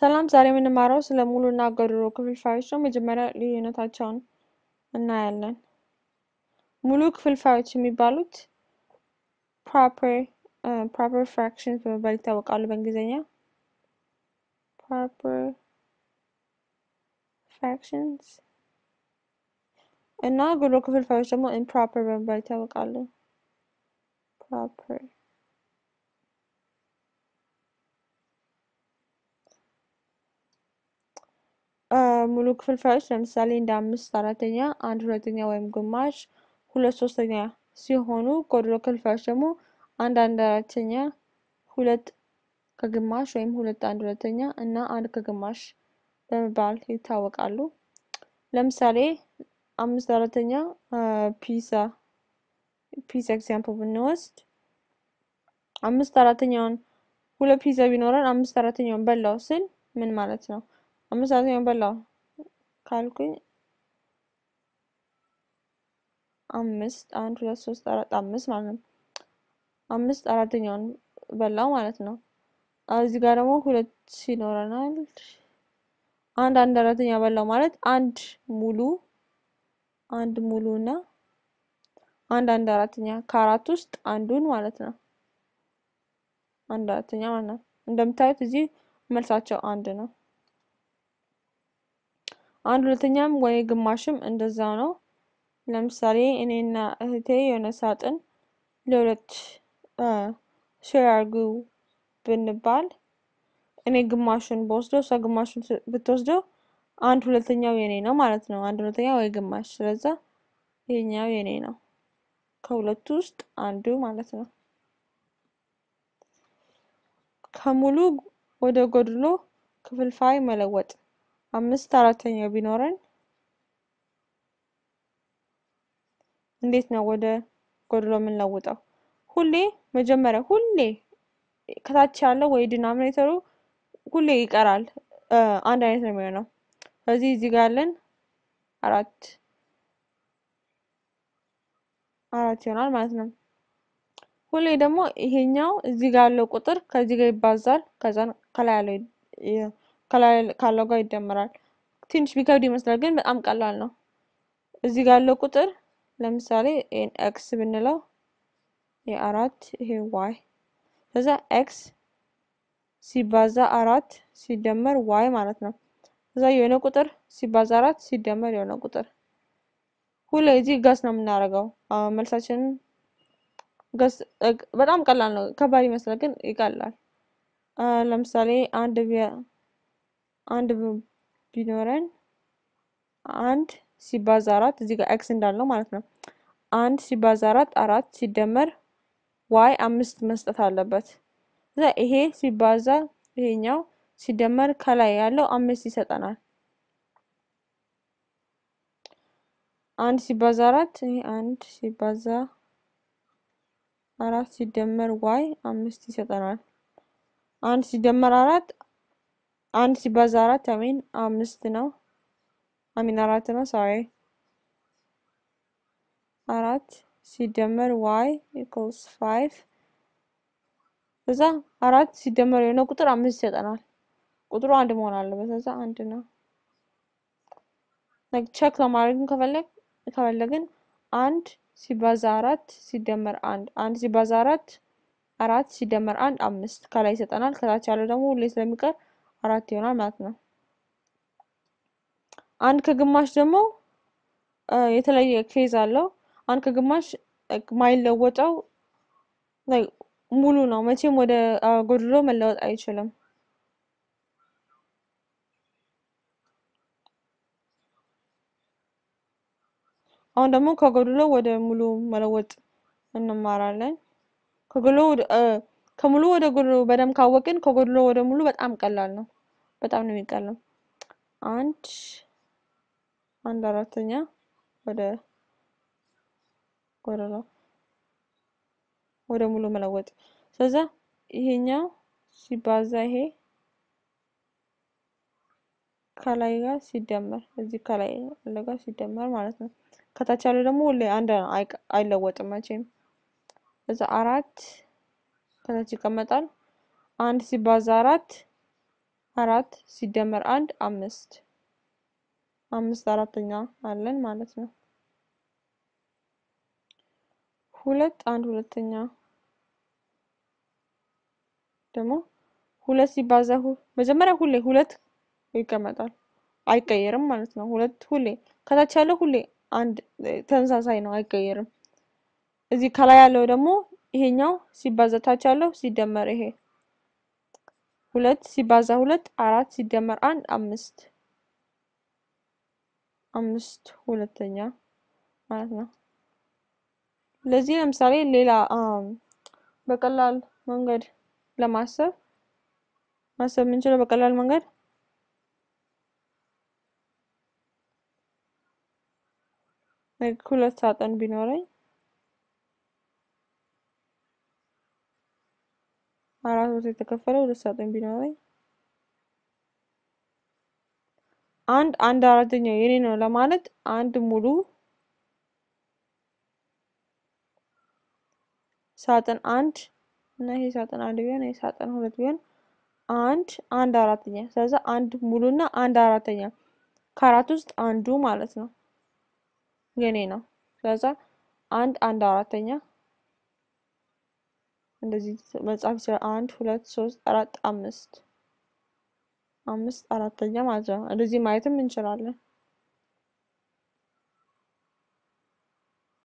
ሰላም ዛሬ የምንማረው ስለ ሙሉና ጎዶሎ ክፍልፋዮች ነው። መጀመሪያ ልዩነታቸውን እናያለን። ሙሉ ክፍልፋዮች የሚባሉት proper fractions በመባል ይታወቃሉ በእንግሊዝኛ። Proper fractions እና ጎዶሎ ክፍልፋዮች ደግሞ improper በመባል ይታወቃሉ። Proper ሙሉ ክፍልፋዮች ለምሳሌ እንደ 5/4፣ 1/2 ወይም ግማሽ፣ 2/3 ሲሆኑ ጎዶሎ ክፍልፋዮች ደግሞ 1 1/4፣ 2 1/4 ወይም 2 1/2 እና 1 1/4 በመባል ይታወቃሉ። ለምሳሌ 5/4 ፒዛ example ብንወስድ 5/4ኛውን ሁለት ፒዛ ቢኖረን 5/4ኛውን በላው ስል ምን ማለት ነው? 5/4ኛውን በላው ካልኩኝ 5 1 2 3 4 5 ማለት ነው። 5/4ኛውን በላው ማለት ነው። እዚህ ጋር ደግሞ 2 ይኖረናል። 1 1/4 በላው ማለት አንድ ሙሉ አንድ ሙሉ እና 1 1/4 ከአራት ውስጥ አንዱን ማለት ነው። 1/4 ማለት ነው። እንደምታዩት እዚህ መልሳቸው አንድ ነው። 1/2ኛም ወይ ግማሽም እንደዛው ነው። ለምሳሌ እኔና እህቴ የሆነ ሳጥን ለሁለት share አድርጉ ብንባል እኔ ግማሹን ብወስደው እሷ ግማሹን ብትወስደው 1/2ኛው የኔ ነው ማለት ነው። 1/2 ወይ ግማሽ። ስለዛ ይሄኛው የኔ ነው፣ ከሁለቱ ውስጥ አንዱ ማለት ነው። ከሙሉ ወደ ጎዶሎ ክፍልፋይ መለወጥ 5/4 ቢኖረን እንዴት ነው ወደ ጎዶሎ የምንለውጠው? ሁሌ መጀመሪያ ሁሌ ከታች ያለው ወይ denominator ኡ ሁሌ ይቀራል፣ አንድ አይነት ነው የሚሆነው። ስለዚህ እዚህ ጋር ያለን 4 4 ይሆናል ማለት ነው። ሁሌ ደግሞ ይሄኛው እዚህ ጋር ያለው ቁጥር ከዚህ ጋር ይባዛል፣ ከዛ ከላይ ያለው ከላይ ካለው ጋር ይደመራል። ትንሽ ቢከብድ ይመስላል፣ ግን በጣም ቀላል ነው። እዚህ ጋር ያለው ቁጥር ለምሳሌ ይሄን x ብንለው ይሄ 4 ይሄ y፣ ከዛ x ሲባዛ 4 ሲደመር y ማለት ነው። ከዛ የሆነ ቁጥር ሲባዛ 4 ሲደመር የሆነ ቁጥር። ሁሌ እዚህ guess ነው የምናደርገው። መልሳችንን guess በጣም ቀላል ነው። ከባድ ይመስላል ግን ይቀላል። ለምሳሌ አንድ ቢኖረን 1 ሲባዛ 4 እዚህ ጋር x እንዳልነው ማለት ነው። 1 ሲባዛ 4 4 ሲደመር y 5 መስጠት አለበት። ከዛ ይሄ ሲባዛ ይሄኛው ሲደመር ከላይ ያለው 5 ይሰጠናል። 1 ሲባዛ 4 ይሄ 1 ሲባዛ 4 ሲደመር y 5 ይሰጠናል። 1 ሲደመር 4 1 ሲባዛ 4 I mean 5 ነው። I mean 4 ነው፣ sorry 4 ሲደመር y equals 5። ከዛ 4 ሲደመር የሆነ ቁጥር 5 ይሰጠናል። ቁጥሩ አንድ መሆን አለበት። ከዛ አንድ ነው። Check ለማድረግም ከፈለግን 1 ሲባዛ 4 ሲደመር 1 1 ሲባዛ 4 4 ሲደመር 1 5 ከላይ ይሰጠናል። ከታች ያለው ደግሞ ሁሌ ስለሚቀር 4 ይሆናል ማለት ነው። 1 1/4 ደግሞ የተለየ case አለው። 1 1/4 ማይለወጠው ሙሉ ነው። መቼም ወደ ጎዶሎ መለወጥ አይችልም። አሁን ደግሞ ከጎዶሎ ወደ ሙሉ መለወጥ እንማራለን። ከሙሉ ወደ ጎዶሎ በደንብ ካወቅን ከጎዶሎ ወደ ሙሉ በጣም ቀላል ነው። በጣም ነው የሚቀለው። 1 1/4 ወደ ጎዶሎ ወደ ሙሉ መለወጥ። ስለዚህ ይሄኛው ሲባዛ ይሄ ከላይ ጋር ሲደመር እዚህ ከላይ ያለው ጋር ሲደመር ማለት ነው። ከታች ያለው ደግሞ ሁሌ አንድ አይለወጥም መቼም። እዛ 4 ከታች ይቀመጣል። 1 ሲባዛ 4 4 ሲደመር 1 5፣ 5/4 አለን ማለት ነው። 2 1/2 ደግሞ 2 ሲባዛ መጀመሪያ ሁሌ 2 ይቀመጣል አይቀየርም ማለት ነው። 2 ሁሌ ከታች ያለው ሁሌ አንድ ተመሳሳይ ነው አይቀየርም። እዚህ ከላይ ያለው ደግሞ ይሄኛው ሲባዛ ታች ያለው ሲደመር ይሄ 2 ሲባዛ 2 4 ሲደመር 1 5፣ 5/2 ማለት ነው። ለዚህ ለምሳሌ ሌላ በቀላል መንገድ ለማሰብ ማሰብ የምንችለው በቀላል መንገድ 2 ሳጥን ቢኖረኝ 4 ቦታ የተከፈለ 2 ሳጥን ቢኖረኝ 1 1/4 የኔ ነው ለማለት አንድ ሙሉ ሳጥን 1 እና ይሄ ሳጥን 1 ቢሆን ይሄ ሳጥን 2 ቢሆን 1 1/4፣ ስለዚህ 1 ሙሉና 1/4 ከአራት ውስጥ አንዱ ማለት ነው የኔ ነው። ስለዚህ 1 1/4 እንደዚህ መጻፍ ይችላል። 1 2 3 4 5፣ 5/4 ማለት ነው። እንደዚህ ማየትም እንችላለን።